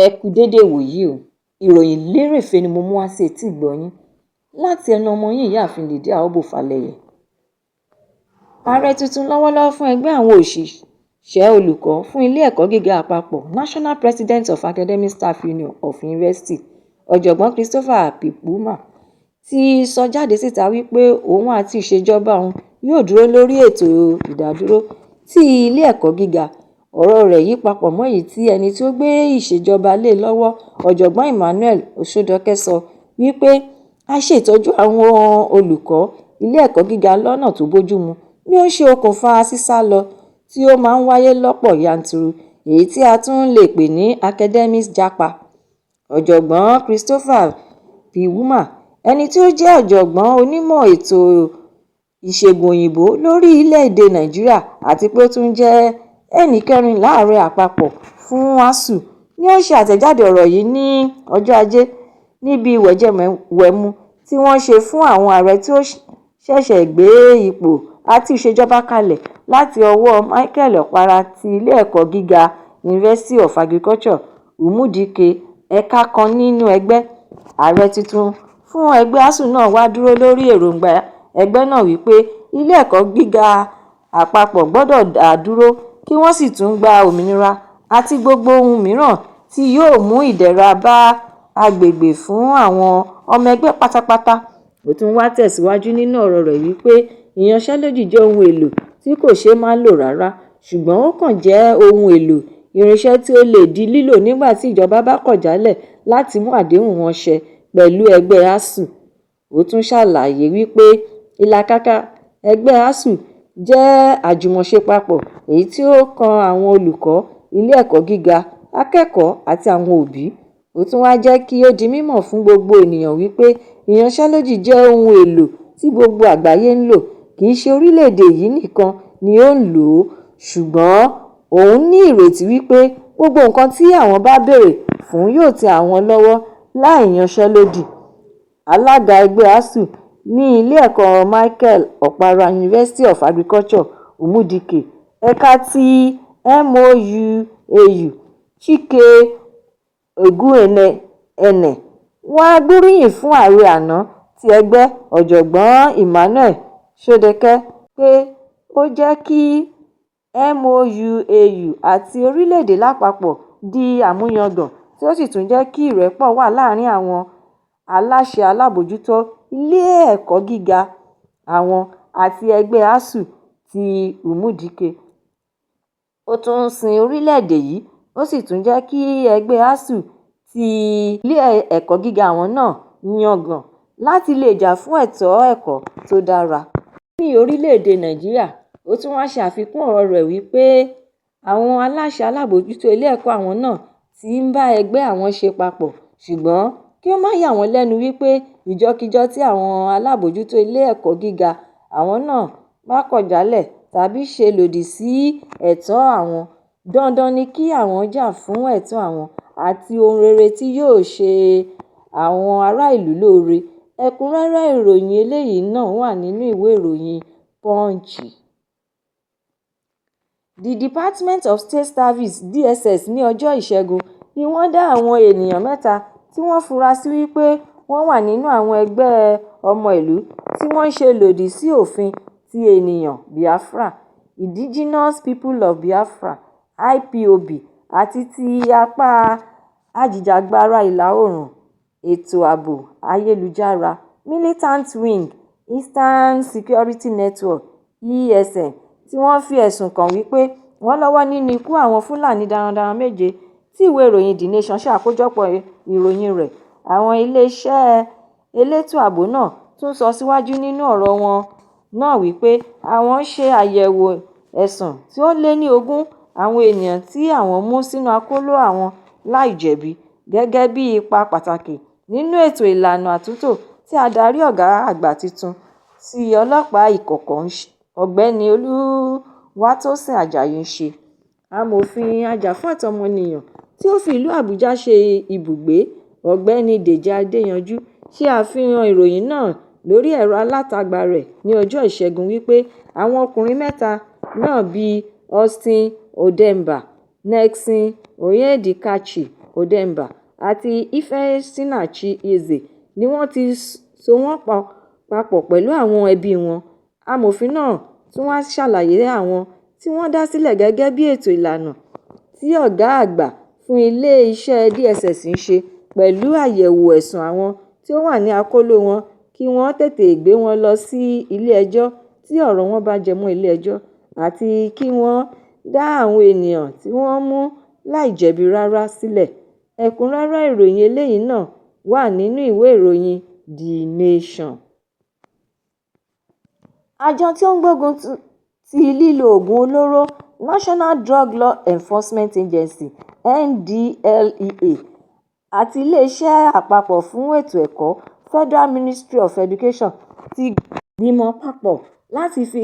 Ẹ kú déédé ìwòyí o. Ìròyìn lérèfé ni mo mú wá sí etí ìgbọ́ yín láti ẹnu ọmọ yín, Ìyáàfin Lydia Obofaleye. Ààrẹ tuntun lọ́wọ́lọ́wọ́ fún ẹgbẹ́ àwọn òṣìṣẹ́ olùkọ́ fún ilé ẹ̀kọ́ gíga àpapọ̀, National President of Academic Staff Union of University, Ọ̀jọ̀gbọ́n Christopher Piwuna, ti sọ jáde síta wípé òun àti ìṣèjọba òun yóò dúró lórí ètò ìdádúró ti ilé ẹ̀kọ́ gíga. Ọ̀rọ̀ rẹ̀ yìí papọ̀ mọ́ èyí tí ẹni tí ó gbé ìṣèjọba lé lọ́wọ́, Ọ̀jọ̀gbọ́n Emmanuel Osodeke, sọ wípé àìṣe ìtọ́jú àwọn olùkọ́ ilé ẹ̀kọ́ gíga lọ́nà tó bójúmu ni ó ń ṣe okùnfà sísálọ tí ó máa ń wáyé lọ́pọ̀ yanturu, èyí tí a tún lè pè ní academic japa. Ọ̀jọ̀gbọ́n Christopher Piwuna, ẹni tí ó jẹ́ ọ̀jọ̀gbọ́n onímọ̀ ètò ìṣègùn òyìnbó lórílẹ̀-èdè Nàìjíríà àti pé ó tún jẹ́ ẹnì kẹrìnlá ààrẹ àpapọ̀ fún ASUU, ni ó ṣe àtẹ̀jáde ọ̀rọ̀ yìí ní ọjọ́ Ajé níbi wẹ̀jẹwẹ̀mu tí wọ́n ṣe fún àwọn ààrẹ tí ó ṣẹ̀ṣẹ̀ gbé ipò àti ìṣèjọba kalẹ̀ láti ọwọ́ Michael Okpara ti ilé ẹ̀kọ́ gíga University of Agriculture, Umudike, ẹ̀ka kan nínú ẹgbẹ́. Ààrẹ tuntun fún ẹgbẹ́ ASUU náà wá dúró lórí èròǹgbà ẹgbẹ́ náà wípé ilé ẹ̀kọ́ gíga àpapọ̀ gbọ́dọ̀ dá dúró kí wọ́n sì tún gba òmìnira àti gbogbo ohun mìíràn tí yóò mú ìdẹ̀ra bá agbègbè fún àwọn ọmọ ẹgbẹ́ pátápátá. Ó tún wá tẹ̀síwájú nínú ọ̀rọ̀ rẹ̀ wípé ìyanṣẹ́lódì jẹ́ ohun èlò tí kò ṣeé má lò rárá, ṣùgbọ́n ó kàn jẹ́ ohun èlò irinṣẹ́ tí ó lè di lílò nígbà tí ìjọba bá kọ̀ jálẹ̀ láti mú àdéhùn wọn ṣẹ pẹ̀lú ẹgbẹ́ ASUU. Ó tún ṣàlàyé wípé ìlàkàkà ẹgbẹ́ ASUU jẹ́ àjùmọ̀ṣe papọ̀ èyí tí ó kan àwọn olùkọ́ ilé ẹ̀kọ́ gíga, akẹ́kọ̀ọ́ àti àwọn òbí. Ó tún wá jẹ́ kí ó di mímọ̀ fún gbogbo ènìyàn wípé ìyanṣẹ́lódì jẹ́ ohun èlò tí gbogbo àgbáyé ń lò, kì í ṣe orílẹ̀-èdè yìí nìkan ni ó ń lò ó, ṣùgbọ́n òun ní ìrètí wípé gbogbo nǹkan tí àwọn bá béèrè fún yóò tẹ àwọn lọ́wọ́ láì yanṣẹ́lódì. Alága ẹgbẹ́ ASUU ní ilé ẹ̀kọ́ Michael Okpara University of Agriculture, Umudike, ẹ̀ka ti MOUAU, Chike Oguene, wá gbóríyìn fún ààrẹ àná ti ẹgbẹ́, Ọ̀jọ̀gbọ́n Emmanuel Sodeke, pé ó jẹ́ kí MOUAU àti orílẹ̀-èdè lápapọ̀ di àmúyangàn, tí ó sì tún jẹ́ kí ìrẹ́pọ̀ wà láàrin àwọn aláṣẹ alábòójútó ilé ẹ̀kọ́ gíga àwọn àti ẹgbẹ́ ASUU ti Umudike. Ó tún sin orílẹ̀-èdè yìí, ó sì tún jẹ́ kí ẹgbẹ́ ASUU ti ilé ẹ̀kọ́ gíga àwọn náà yangàn láti lè jà fún ẹ̀tọ́ ẹ̀kọ́ tó dára ní orílẹ̀-èdè Nàìjíríà. Ó tún wá ṣe àfikún ọ̀rọ̀ rẹ̀ wípé àwọn aláṣẹ alábòójútó ilé ẹ̀kọ́ àwọn náà ti ń bá ẹgbẹ́ àwọn ṣe papọ̀, ṣùgbọ́n kí ó má yà wọ́n lẹ́nu wípé ìjọ́kíjọ́ tí àwọn alábòójútó ilé ẹ̀kọ́ gíga àwọn náà bá kọ̀ jálẹ̀ tàbí ṣe lòdì sí ẹ̀tọ́ àwọn, dandan ni kí àwọn jà fún ẹ̀tọ́ àwọn àti ohun rere tí yóò ṣe àwọn ará ìlú lóore. Ẹ̀kúnrẹ́rẹ́ ìròyìn eléyìí náà wà nínú ìwé ìròyìn Punch. The Department of State Services, DSS, ní ọjọ́ Ìṣẹ́gun ni wọ́n dá àwọn ènìyàn mẹ́ta tí wọ́n fura sí wípé wọ́n wà nínú àwọn ẹgbẹ́ ọmọ ìlú tí wọ́n ń ṣe lòdì sí òfin ti ènìyàn Biafra, Indigenous People of Biafra, IPOB, àti ti apá ajìjàgbara ìlà-oòrùn ètò ààbò ayélujára militant wing Eastern Security Network, ESN, tí wọ́n fi ẹ̀sùn kàn wípé wọ́n lọ́wọ́ nínú ikú àwọn Fúlàní darandaran méje tí ìwé ìròyìn The Nation ṣe àkójọpọ̀ ìròyìn rẹ̀. Àwọn iléeṣẹ́ elétò ààbò náà tún sọ síwájú nínú ọ̀rọ̀ wọn náà wípé àwọn ṣe àyẹ̀wò ẹ̀sùn tí ó lé ní 20 àwọn ènìyàn tí àwọn mú sínú akóló àwọn láì jẹ̀bi, gẹ́gẹ́ bí ipa pàtàkì nínú ètò ìlànà àtúntò tí adarí ọ̀gá àgbà tuntun ti ọlọ́pàá ìkọ̀kọ̀, Ọ̀gbẹ́ni Olúwatósìn Àjàyí, ń ṣe. Amòfin ajàfẹ́tọ̀ọ́ ọmọnìyàn tí ó fi ìlú Àbújá ṣe ibùgbé, Ọ̀gbẹ́ni Dèjì Adéyanjú, ṣe àfihàn ìròyìn náà lórí ẹ̀rọ alátagbà rẹ̀ ní ọjọ́ Ìṣẹ́gun wípé àwọn ọkùnrin mẹ́ta náà bíi Austin Odemba, Nelson Onyedikachi Odemba àti Ifesinachi Eze ni wọ́n ti so wọ́n papọ̀ pẹ̀lú àwọn ẹbí wọn. Amòfin náà tún wá ṣàlàyé àwọn tí wọ́n dá sílẹ̀ gẹ́gẹ́ bí ètò ìlànà tí ọ̀gá àgbà fún ilé-iṣẹ́ DSS ń ṣe pẹ̀lú àyẹ̀wò ẹ̀sùn àwọn tí ó wà ní àkọlò wọn kí wọ́n tètè gbé wọn lọ sí ilé-ẹjọ́ tí ọ̀rọ̀ wọn bá jẹmọ́ ilé-ẹjọ́ àti kí wọ́n dá àwọn ènìyàn tí wọ́n mú láì jẹ̀bi rárá sílẹ̀. Ẹ̀kúnrẹ́rẹ́ ìròyìn eléyìí náà wà nínú ìwé ìròyìn The Nation. Àjọ tí ó ń gbógun ti lílo oògùn olóró, National Drug Law Enforcement Agency (NDLEA), àti Ilé-iṣẹ́ Àpapọ̀ fún Ètò Ẹ̀kọ́, Federal Ministry of Education, ti gbìmọ̀ papọ̀ láti fi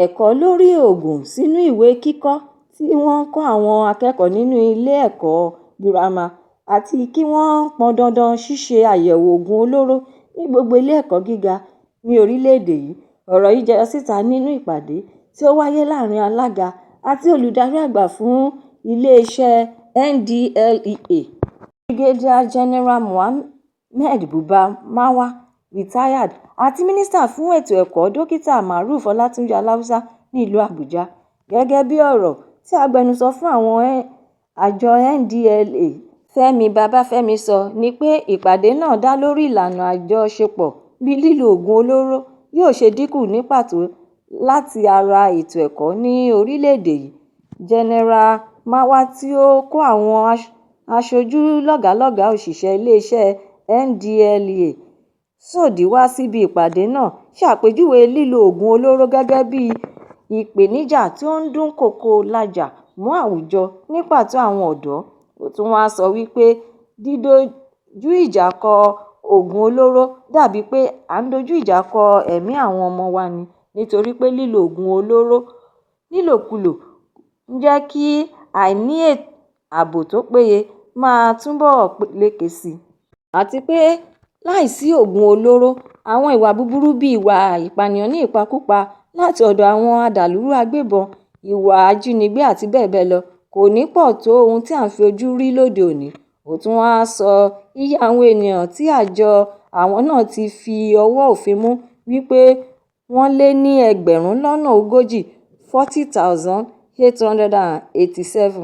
ẹ̀kọ́ lórí òògùn sínú ìwé kíkọ́ tí wọ́n ń kọ́ àwọn akẹ́kọ̀ọ́ nínú ilé ẹ̀kọ́ girama àti kí wọ́n pọn dandan ṣíṣe àyẹ̀wò oògùn olóró ní gbogbo ilé ẹ̀kọ́ gíga ní orílẹ̀-èdè yìí. Ọ̀rọ̀ yìí jẹyọ síta nínú ìpàdé tí ó wáyé láàrin alága àti olùdarí àgbà fún iléeṣẹ́ NDLEA, Brigadier General Mohammed Buba Marwa (Rtd), àti Mínísítà fún Ètò Ẹ̀kọ́, Dókítà Maruf Olatunji Alausa nílùú Àbújá. Gẹ́gẹ́ bí ọ̀rọ̀ tí agbẹnusọ fún àwọn àjọ NDLEA, Fẹ́mi Babáfẹ́mi sọ ni pé ìpàdé náà dá lórí ìlànà àjọṣepọ̀ bí lílo oògùn olóró yóò ṣe dínkù ní pàtó láti ara ètò ẹ̀kọ́ ní orílẹ̀-èdè yìí. Jẹ́nẹ́rà Marwa tí ó kó àwọn aṣojú lọ́gàálọ́gàá òṣìṣẹ́ iléeṣẹ́ NDLEA sódì wá síbi ìpàdé náà ṣàpèjúwe lílo oògùn olóró gẹ́gẹ́ bí ìpèníjà tí ó ń dúnkookò lájà mọ́ àwùjọ ní pàtó àwọn ọ̀dọ́. Ó tún wáá sọ wípé dídójú ìjà kọ oògùn olóró dàbíi pé à ń dojú ìjà kọ ẹ̀mí àwọn ọmọ wa ni nítorí pé lílo oògùn olóró nílòkulò ń jẹ́ kí àìní ààbò tó péye máa túbọ̀ peléke sí i. Àti pé láìsí oògùn olóró, àwọn ìwà búburú bíi ìwà ìpànìyàn ní ìpakúpa láti ọ̀dọ̀ àwọn adàlúrú agbébọn, ìwà ìjínigbé àti bẹ́ẹ̀ bẹ́ẹ̀ lọ kò ní pọ̀ tó ohun tí à ń fi ojú rí lóde òní. Ó tún wáá sọ iye àwọn ènìyàn tí àjọ àwọn náà ti fi ọwọ́ òfin mú wípé wọ́n lé ní ẹgbẹ̀rún lọ́nà ogójì 40,887.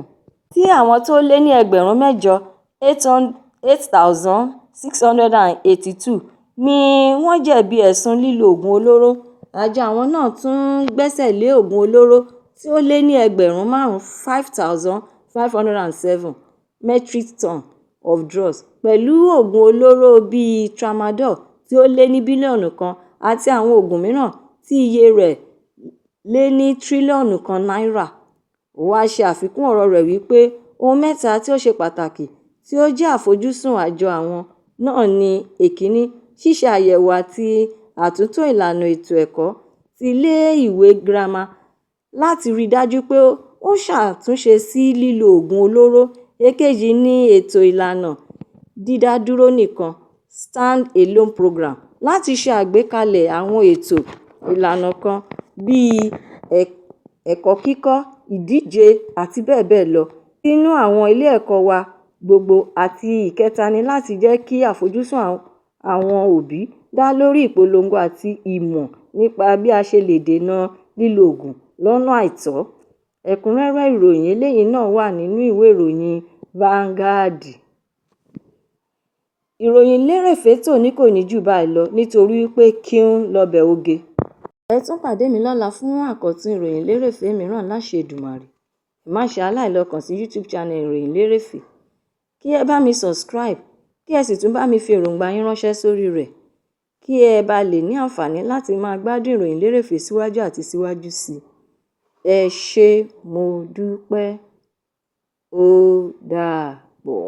Tí àwọn tó lé ní ẹgbẹ̀rún mẹ́jọ 8,682 ní wọ́n jẹ̀bi ẹ̀sùn lílo oògùn olóró. Àjọ àwọn náà tún gbẹ́sẹ̀ lé oògùn olóró tí ó lé ní ẹgbẹ̀rún márùn-ún 5,507 metric tonne of drugs pẹ̀lú oògùn olóró bíi tramadol tí ó lé ní bílíọ̀nù kan àti àwọn oògùn mìíràn tí iye rẹ̀ lé ní tírílíọ̀nù kan náírà. Ó wáá ṣe àfikún ọ̀rọ̀ rẹ̀ wípé ohun mẹ́ta tí ó ṣe pàtàkì tí ó jẹ́ àfojúsùn àjọ àwọn náà ní èkíní, ṣíṣe àyẹ̀wò àti àtúntò ìlànà ètò ẹ̀kọ́ ti ilé-ìwé girama láti rí i dájú pé ó ṣàtúnṣe sí lílo oògùn olóró. Èkejì ní ètò ìlànà dídádúró nìkan stand-alone programme láti ṣe àgbékalẹ̀ àwọn ètò ìlànà kan bíi ẹ̀kọ́ kíkọ́, ìdíje àti bẹ́ẹ̀ bẹ́ẹ̀ lọ sínú àwọn ilé ẹ̀kọ́ wa gbogbo àti ìkẹta ní láti jẹ́ kí àfojúsùn àwọn òbí dá lórí ìpolongo àti ìmọ̀ nípa bí a ṣe lè dènà lílo oògùn lọ́nà àìtọ́. Ẹ̀kúnrẹ́rẹ́ ìròyìn eléyìí náà wà nínú ìwé ìròyìn Vanguard. Ìròyìn lérèfé tòní kò ní jù báyìí lọ nítorí wípé kíún lọbẹ̀ oge. Ẹ tún pàdé mi lọ́la fún àkọ́tún ìròyìn lérèfé mìíràn láṣẹ Èdùmàrè. Ẹ má ṣe aláìlọ kàn sí YouTube channel Ìròyìn Lérèfé kí ẹ bá mi subscribe kí ẹ sì tún bá mi fi èròǹgbà yín ránṣẹ́ sórí rẹ̀ kí ẹ bá lè ní àǹfààní láti máa gbádùn Ìròyìn Lérèfé síwájú àti síwájú sí i. Ẹ ṣé, mo dúpẹ́, ó dàbọ̀.